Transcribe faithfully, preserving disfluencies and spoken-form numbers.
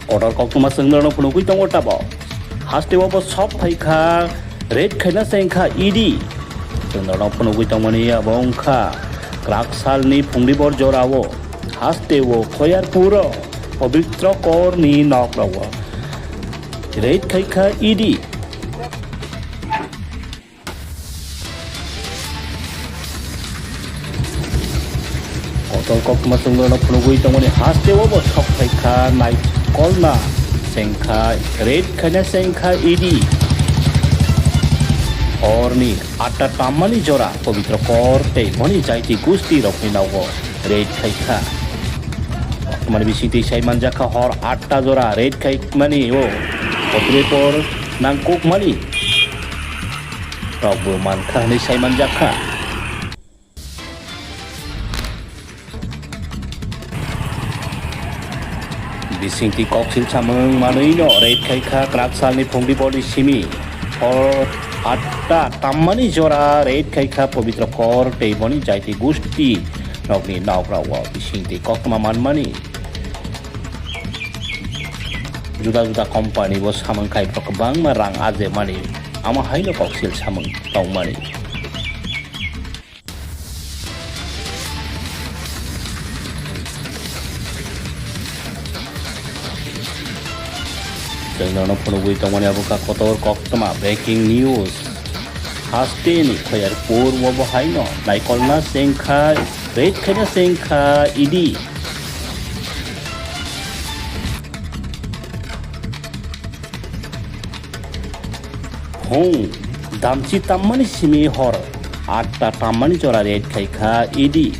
Kotor koktwma chwng norokno phunugwi tongo tabok. Hasteo bo sok phai kha, raid khaina se wng kha E D. Chwng norokno phunugwi tongmani abo wng kha kwrak salni phungdibor jorao. Hasteo Khoyarpuro Pobitro Korni nokrao raid khai kha E D. Kotor koktwma chwng norokno phunugwi tongmani hasteo bo sok phai kha naikolna se wng kha raid khaina se wng kha E D. Horni atta tammani jora Pobitro Kor tei boni jaiti gusti rokni nogo raid khai kha. Koktwmani bisingtwi sai manjak kha hor atta jora raid khai mani o kotor por nangkukmani. Rokbo mankha hwnwi sai manjak kha. Bisingtwi koksil samung manwino raid khai kha kwrak salni phungdi boli simi. Hor atta tammani jora raid khai kha Pobitro Kor tei boni jaiti gusti rokni nokrao bisingtwi koktwma manmani. Juda juda company bo samung khai kwbangma rang ajemani, amo haino koksil samung tongmani. Chwng norokno phunugwi tongmani abo wngkha kotor koktwma breaking news. Hasteni Khoyarpur o bo haino naikolna se wng kha raid khaina se wng kha E D. Hung, damchi tammani simi hor atta tammani jora raid khai kha E D.